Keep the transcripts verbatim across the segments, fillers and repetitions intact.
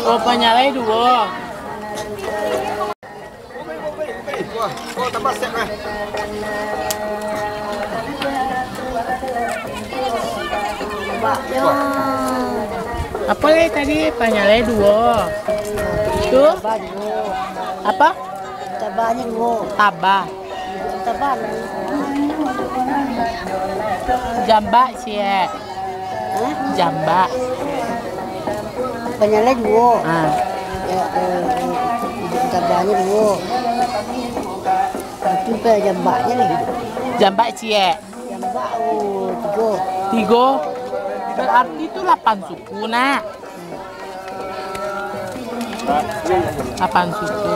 Oh, panyalai duo. Wah, oh, tambah set lah. Apo lai tadi? Panyalai duo. Tu? Tambah duo. Apo? Tambahnya duo. Tambah. Tambah. Jambak ciek. Hah? Jambak. Panyalai duo. Ha. Ya, eh, eh, tambahnya duo. Tapi bukan jambaknya ni. Jambak ciek. Jambak, oh, tigo. Tigo. Berarti tu lapan suku, nak. Lapan suku.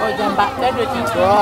Oh, jambak tu ada tigo.